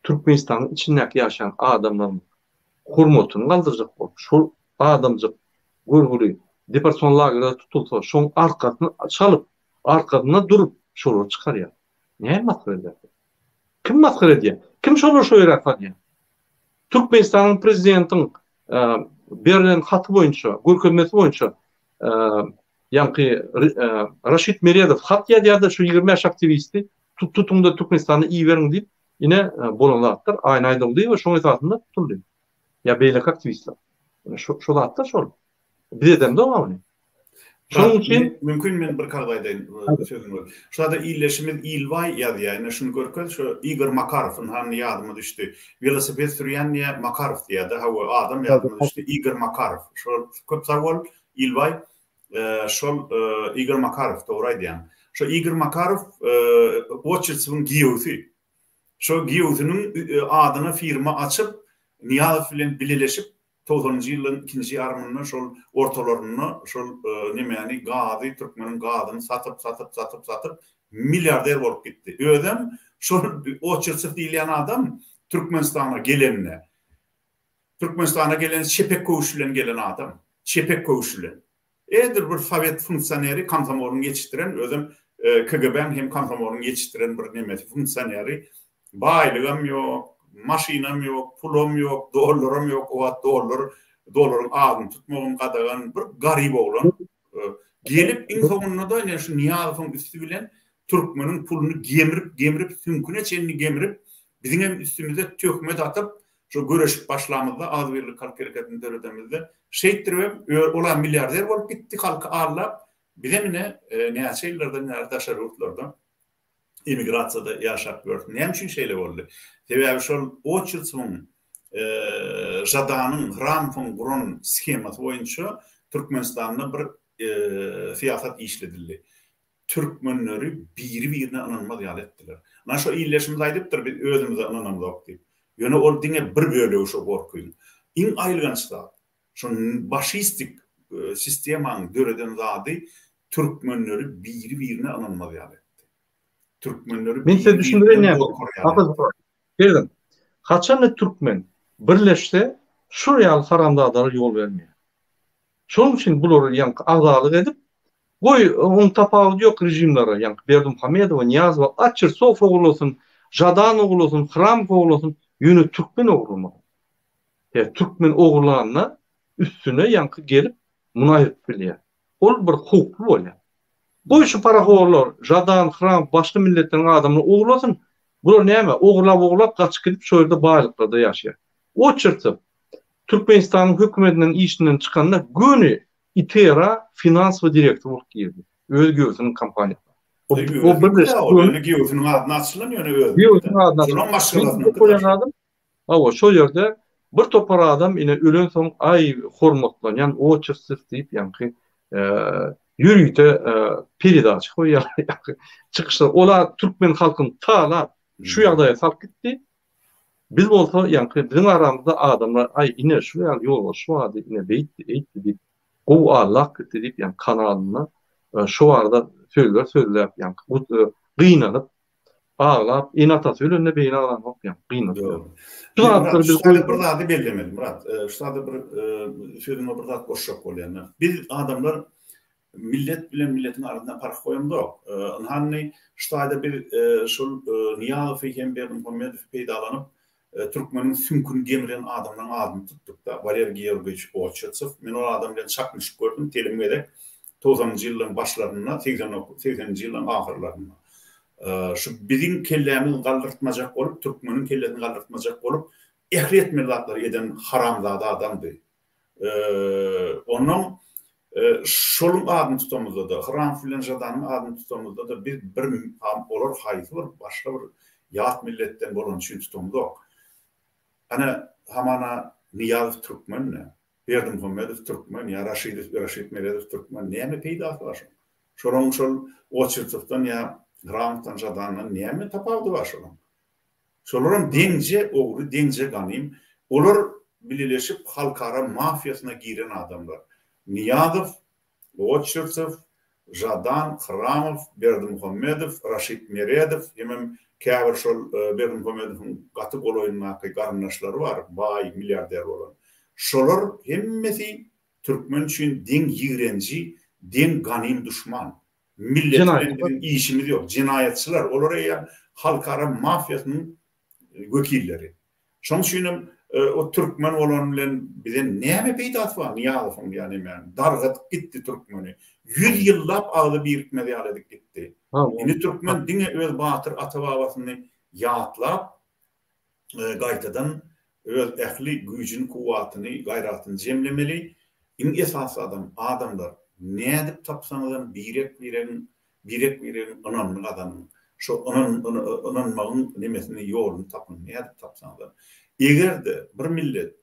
[SPEAKER 1] Türkmenistanyň içindäki ýaşaýan adamlaryň hormatyny galdyrjak bolup, şol adamjyk görgüli deportasion lagerde tutulsa, şoň arkasyny çalyp, arkasynda durup şolary çykarýar. Näme masgara edýärsiň? Kim masgara edýär? Kim şolary şo ýere salýar? Türkmenistanyň prezidentiň berlen haty boýunça, görkezmesi boýunça ýaňky Raşid Meredow hat ýazýar-da şu 25 aktiwisti tutuň-da Türkmenistana iberiň diýip, ine bolan zatlar Aýna Aýdogdyýewa şoň esasynda tutuldy. Ýa beýleki aktiwistler. Şu şu zatlar şol. Biz edemzok ony.
[SPEAKER 2] Şonuň üçin mümkin men bir kagyz aýdaýyn sözüňi bölüp. Şurada ildeşimiz Ilbaý ýazýar. Ine şuny görkez. Şu Igor Makarow ynha indi ýadyma düşdi. Welosiped sürýän diýýär, Makarow diýýär-de. Hawa, adam ýadyma düşdi. Igor Makarow. Şol köp sag bol Ilbaý. Şol Igor Makarow dogry aýdýaň. Şo Igor Makarow Oçertsewiň giýewsi. Şo giýewsiniň adyna firma açyp, Nyýazow bilen bileleşip Togsanynjy ýyllaryň ikinji ýarymynda şol ortalarynda şol nemäni gazy türkmeniň gazyny satyp satyp satyp satyp milliarder bolup gitdi. Özem şol Oçertsew diýilýän adam Türkmenistana gelende Türkmenistana gelende çepek köwüş bilen gelen adam. Çepek köwüş bilen. Edil bir sowet funksioneri komsomolyň ýetişdiren özem KGB-niň hem komsomolyň ýetişdiren bir nemesi funksioneri baýlygam ýok, maşynam ýok, pulam ýok, dollaram ýok, o wagt dollar dollaryň adyny tutmagam gadagan bir garyp oglan gelip iň soňunda-da ine şu Nyýazowyň üsti bilen türkmeniň puluny gemrip gemrip süňküne çenli gemrip biziňem üstümize töhmet atyp Şo göreşip başlamyzda, Agzybirlik halk hereketini döredemizde, şeýtdiribem olam milliarder bolup gitdi halky aldap, bizem ine näçe ýyllardan bäri daşary ýurtlarda emigrasiýada ýaşap ýörüs. Näme üçin şeýle boldy? Sebäbi şol Oçertsewiň, Žadanyň, Hramowyň guran shemasy boýunça Türkmenistanda bir syýasat işledildi. Türkmenleri biri-birine ynanmaz ýaly etdiler. Ynha şo ildeşimiz aýdypdyr biz özümize ynanamzok diýip. Ýöne ol diňe bir bölegi şo gorkyň. Iň aýylganç zat, şo başistik sistemaň döreden zady türkmenleri biri-birine ynanmaz ýaly etdi. Türkmenleri
[SPEAKER 1] Men size düşündireýin näme. Serediň. Haçanda türkmen birleşse şul ýaly haramzadalara ýol bermeýär. Şonuň üçin bulary ýaňky agzalyk edip, goý, oň tapawudy ýok režimlere, ýaňky Berdimuhamedowa, Nyýazowa, Açirsow ogurlasyn, Žadan ogurlasyn, Hramow ogurlasyn. Ýöne türkmen ogurlamaly. Ýa türkmen ogurlanda üstüne ýaňky gelip muny aýryp bilýär. Ol bir howply bolýar. Goý şu parahorlar, Žadan, Hram, başga milletleriň adamyny ogurlasyn. Bular näme, ogurlap-ogurlap gaçyp gidip şo ýerde baýlyklarda ýaşaýar. Oçertsew Türkmenistanyň hökümetinden işinden çykanda göni ITER-a finansowy direktor bolup girdi. Öz giýewsiniň kompaniýasyna.
[SPEAKER 2] O birleşik ýöne giýewsiniň adyna açylan ýöne özüniň.
[SPEAKER 1] Giýewsiniň adyna açylan.
[SPEAKER 2] Şolaň maşgalasynyňky.
[SPEAKER 1] Hawa, şol ýerde bir topar adam ine ölensoň aý hormatlanýan oçertsew diýip ýaňky ýörite peredaça goýýarlar ýaňky çykyşlar. Olar türkmen halkyny talap şu ýagdaýa salyp gitdi. Biz bolsa ýaňky biziň aramyzda adamlar aý ine şu ýaly ýolbaşçy bardy ine beýtdi eýtdi diýip gowy allak gitdi diýip ýaňky kanalynda şu barada sözler sözläp ýaňky gynanyp aglap ene-atasy ölende beýle aglanok ýaňky gynanyp.
[SPEAKER 2] Şu zatlary biz goýup bir zady bellemeli Myrat şu zada bir sözüňe bir zat goşjak bolýan. Biz adamlar Millet bilen milletiň arasynda parh goýamzok. Ynha indi şu taýda biz şol Nyýazowy hem Berdimuhamedowy peýdalanyp türkmeniň süňküni gemiren adamlaryň adyny tutduk-da. Waleriý Georgiýewiç Oçetsow. Men ol adam bilen çaknyşyp gördüm telim gezek. Togsanynjy ýyllaryň başlarynda, segseninji ýyllaryň ahyrlarynda. Şu biziň kellämizi galdyrtmajak bolup, türkmeniň kellesini galdyrtmajak bolup ähli etmeli zatlary eden haramzada adamdy. Onnoň şoluň adyny tutamyzda-da, Hramow bilen Žadanyň adyny tutamyzda-da biz bir olar haýsy bir başga bir ýat milletden bolany üçin tutamzok. Ana, hamana Nyýazow türkmen-dä, Berdimuhamedow türkmen ýa Raşidow, Raşid Meredow türkmen, näme peýdasy bar şoň? Şolaryň şol Oçertowdan ýa Hramowdan, Žadandan näme tapawudy bar şolaryň? Şolaram deňje ogry, deňje ganym. Olar bileleşip halkara mafiýasyna giren adamlar. Nyýazow, Oçertsew, Žadan, Hramow, Berdimuhamedow, Raşid Meredow hemem käbir şol Berdimuhamedowyň gaty golaýyndaky garyndaşlary bar, baý, milliarder bolan. Şolar hemmesi türkmen üçin deň ýigrenji, deň ganym duşman. Millet bilen biziň işimiz ýok. Jenaýatçylar, olar eýýäm halkara mafiýasynyň wekilleri. Şonuň üçin hem o türkmen bolany bilen bize näme peýdasy bar Nyýazowyň ýa nemäniň. Dargadyp gitdi türkmeni. Ýüz ýyllap agzy birikmez ýaly edip gitdi. Indi türkmen diňe öz batyr ata-babasyny ýatlap, gaýtadan öz ähli güýjüni, kuwwatyny, gaýratyny jemlemeli. Iň esasy zadam, adamlar, nädip tapsaňyzam birek-biregiň, birek-biregiň ynamyny gazanyň. Şo ynan, ynanmagyň nemesini, ýoluny tapyň, nädip tapsaňyzam. Eger-de bir millet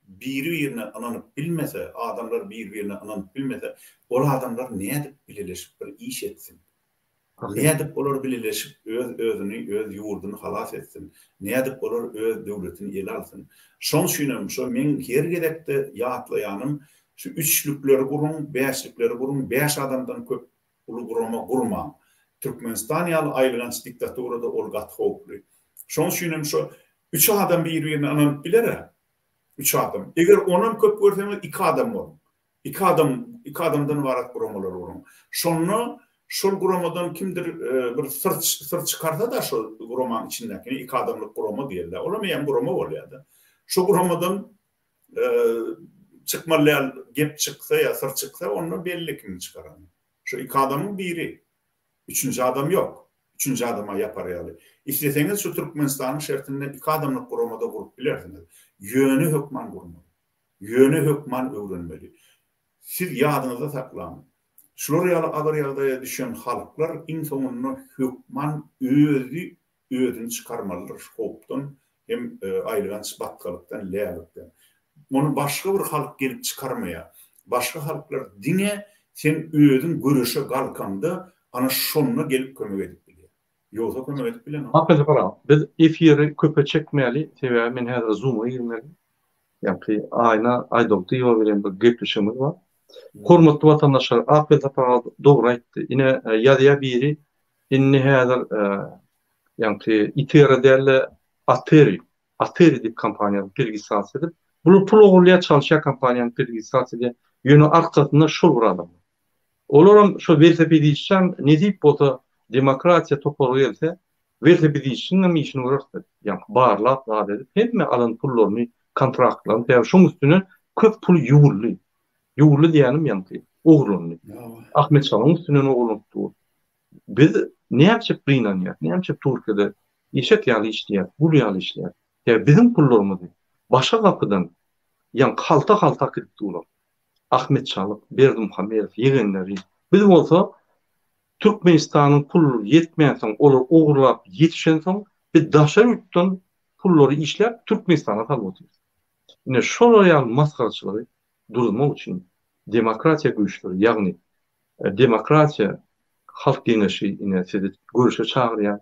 [SPEAKER 2] biri-birine ynanyp bilmese, adamlar bir-birine ynanyp bilmese, ol adamlar nädip bileleşip bir iş etsin? Nädip olar bileleşip öz özüni, öz ýurduny halas etsin? Nädip olar öz döwletini ele alsyn? Şoň üçinem şo meň her gezekde ýatlaýanym şu üçlükleri guruň, bäşlikleri guruň, bäş adamdan köp uly gurama gurmaň. Türkmenistan ýaly aýylganç diktaturada ol gaty howply. Şoň üçinem şo üç adam bir-birine ynanyp biler-ä. Üç adam. Eger onam köp görseňiz iki adam boluň. Iki adam, iki adamdan ybarat guramalar guruň. Şonda şol guramadan kimdir bir syr syr çykarsa-da şol guramanyň içindäkini iki adamlyk gurama diýilýär. Olam eýýäm gurama bolýar-da. Şo guramadan çykmaly däl gep çyksa ýa syr çyksa, onda belli kimiň çykarany. Şo iki adamyň biri. Üçünji adam ýok. Üçünji adama ýapar ýaly. Isleseňiz şu Türkmenistanyň şertinde iki adamlyk gurama-da gurup bilersiňiz. Ýöne hökman gurmaly. Ýöne hökman öwrenmeli. Siz ýadyňyzda saklaň, şular ýaly agyr ýagdaýa düşen halklar iň soňunda hökman özi özüni çykarmalydyr şu howpdan hem aýylganç batgalykdan, läbikden. Ony başga bir halk gelip çykarmaýar. Başga halklar diňe sen özüň göreşe galkaňda ana şonda gelip kömek edip bilýär. Ýogsa kömek edip bilenok.
[SPEAKER 1] Hakyky aga, biz efiri köpe çekmäli, sebäbi men häzir zuma girmeli. Ýaňky Aýna Aýdogdyýewa bilen bir gepleşigimiz bar. Hormatly watandaşlar, Akbel Sapar aga dogry aýtdy. Ine, ýazýar biri, indi häzir ýaňky ITER-e däl-de Ateri, Ateri diýip kompaniýany registrasiýa edip, bular pul ogurlaýar, çalyşýar kompaniýany registrasiýa edýär. Ýöne arkasynda şol bir adam bar. Olaram şo welosipedistçäm nesip bolsa demokratiýa topary gelse. Welse biz işçiňem işini göreris biz. Ýaňky barlap zat edip hemme alan pullaryny kontraktlaryny sebäbi şoň üstüne köp pul ýuwuldy. Ýuwuldy diýýänim ýaňky ogurlandy. Ahmet şalyň üstünden ogurlanyp dur. Biz näçe gynanýas, näçe Türkiýede eşek ýaly işleýäs, gul ýaly işleýäs. Sebäbi biziň pullarymyzy başga gapydan ýaňky halta-halta äkidip durlar. Ahmet Çalyk, Berdimuhamedow, ýegenleri. Biz bolsa Türkmenistanyň puly ýetmänsoň, olar ogurlap ýetişensoň, biz daşary ýurtdan pullary işläp Türkmenistana salyp otyrys. Ine şolar ýaly masgaraçylygy duruzmak üçin demokratiýa güýçleri, ýagny demokratiýa halk geňeşi ine sizi görüşe çagyrýar.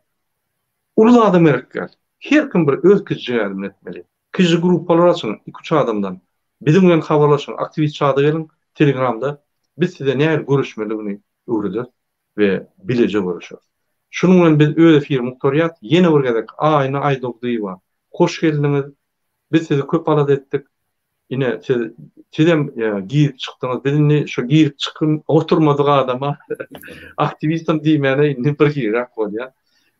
[SPEAKER 1] Uly zadam gerek däl. Her kim bir öz kiçijik ädimini etmeli. Kiçijik gruppalar açyň, iki-üç adamdan. Biziň bilen habarlaşyň, aktiwist çada geliň, telegramda biz size nähili göreşmelidigini öwrederis we bileje göreşeris. Şunuň bilen biz öz efirimizi gutarýas. Ýene bir gezek Aýna Aýdogdyýewa hoş geldiňiz. Biz sizi köp alada etdik. Ine siz sizem girip çykdyňyz. Biz indi şu girip çykyn oturmadyk adama aktiwistem diýmäne indi bir hiliräk bolýar.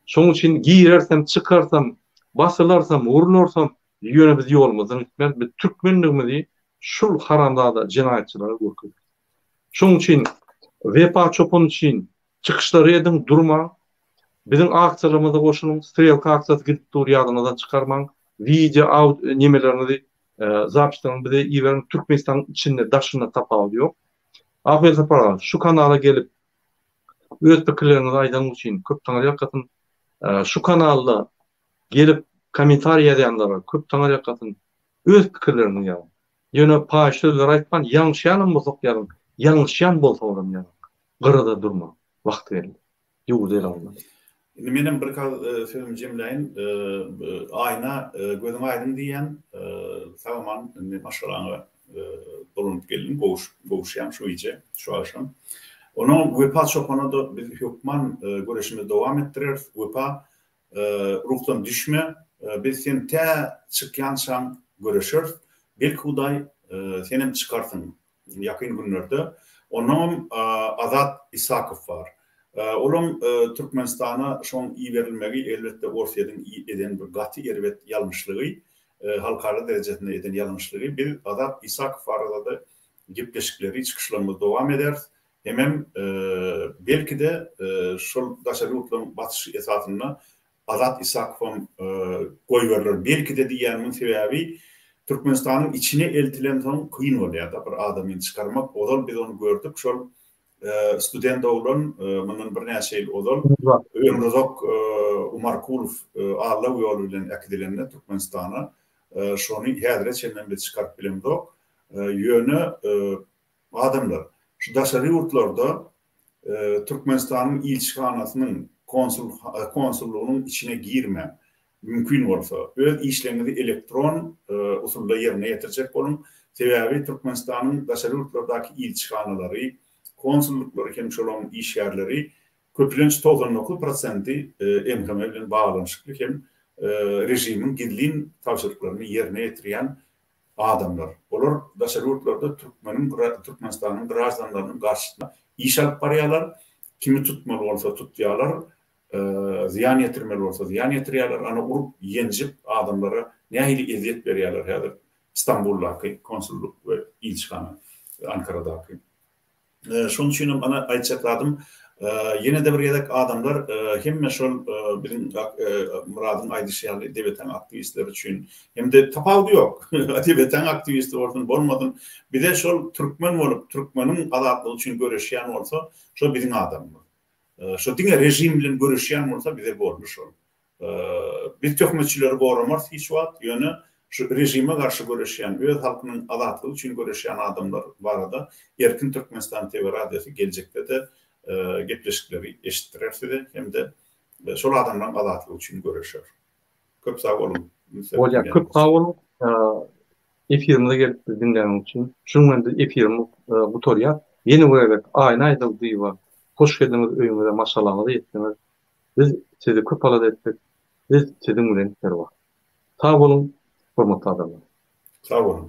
[SPEAKER 1] Şonuň üçin girersem, çykarsam, basylarsam, urularsam, ýöne biz ýolumyzdan gitmeris. Biz türkmenligimizi şul haramzada jenaýatçylara görkezeris. Şonuň üçin Wepa çopan üçin çykyşlary ediň, durmaň. Biziň aksiýalarymyza goşulyň. Strelka aksiýasy gidip dur, ýadyňyzdan çykarmaň. Wideo, aud nemeleriňizi, zapisleriňizi bize iberiň. Türkmenistanyň içinde, daşynda tapawudy ýok. Ak Welsapar aga, şu kanala gelip öz pikirleriňizi aýdanyň üçin köp taňryýalkasyn. Şu kanalda gelip kommentariý ýazýanlara köp taňryýalkasyn. Öz pikirleriňizi ýazyň. Ýöne paýyş sözler aýtman, ýalňyşýanam bolsak ýazyň, ýalňyşýan bolsaňyzam ýazyň. Gyrada durmaň. Wagty geldi. Ýurdy ele almaly.
[SPEAKER 2] Indi menem bir kaz sözümi jemläýin. Aýna gözüň aýdyň diýýän. Sag aman indi maşgalaňa dolanyp geldiň, gowuşýaň şu gije, şu agşam. Onuň Wepa çopana-da biz hökman göreşimizi dowam etdireris. Wepa Ruhdan düşme, biz sen tä çykýançaň göreşeris. Belki Hudaý senem çykarsyň ýakyn günlerde. Onnoňam Azat Isakow bar. Olam Türkmenistana şoň iberilmegi elbetde Orsýetiň eden bir gaty erbet ýalňyşlygy, halkara derejesinde eden ýalňyşlygy. Biz Azat Isakow barada-da gepleşikleri, çykyşlarymyzy dowam ederis. Hemem belki-de şol daşary ýurtlaryň basyşy esasynda Azat Isakowam goýberiler. Belki-de diýýänimiň sebäbi Türkmenistanyň içine eltilensoň kyn bolýar-da bir adamyny çykarmak. Ozal biz ony gördük şol student oglan mundan birnäçe ýyl ozal Ömruzak Umarkulow aldaw ýoly bilen äkidilende Türkmenistana şony häzire çenlem biz çykaryp bilemzok. Ýöne Adamlar, şu daşary ýurtlarda Türkmenistanyň ilçihanasynyň, konsul, konsullygynyň içine girmäň. Mümkin bolsa, öz işleriňizi elektron usulda ýerine ýetirjek boluň. Sebäbi Türkmenistanyň daşary ýurtlardaky ilçihanalary, konsullyklary hem şolaryň işgärleri köplenç 99 prosenti MHM bilen baglanyşykly hem režimiň gizlin tabşyryklaryny ýerine ýetirýän adamlar. Olar daşary ýurtlarda türkmeniň, Türkmenistanyň graždanlarynyň garşysyna iş alyp barýarlar. Kimi tutmaly bolsa tutýarlar, zyýan ýetirmeli bolsa zyýan ýetirýärler. Ana urup, ýenjip adamlara nähili ezýet berýärler häzir Stambuldaky konsullyk we ilçihana Ankaradaky. Şonuň üçin hem ana aýtjak zadym, ýene-de bir gezek adamlar hemme şol biziň Myradyň aýdyşy ýaly DBT-niň aktiwistleri üçin hem-de tapawudy ýok. DBT-niň aktiwisti bolsun, bolmasyn, bize şol türkmen bolup, türkmeniň azatlygy üçin göreşýän bolsa, şo biziň adamymyz. Şo diňe režim bilen göreşýän bolsa bize boldy şol. Biz töhmetçileri goramarys hiç wagt, ýöne şu režime garşy göreşýän, öz halkynyň azatlygy üçin göreşýän adamlar barada Erkin Türkmenistan TV radiosy geljekde-de gepleşikleri eşitdirer size hem-de şol adamlaryň azatlygy üçin göreşer. Köp sag boluň.
[SPEAKER 1] Bolýar, köp sag boluň. Efirimize gelip bizi diňläniňiz üçin. Şunuň bilen biz efirimiz gutarýar. Ýene bir gezek Aýna Aýdogdyýewa hoş geldiňiz öýüňize, maşgalaňyza ýetdiňiz. Biz sizi köp alada etdik. Biz siziň bilen her wagt. Sag boluň, hormatly adamlar.
[SPEAKER 2] Sag boluň.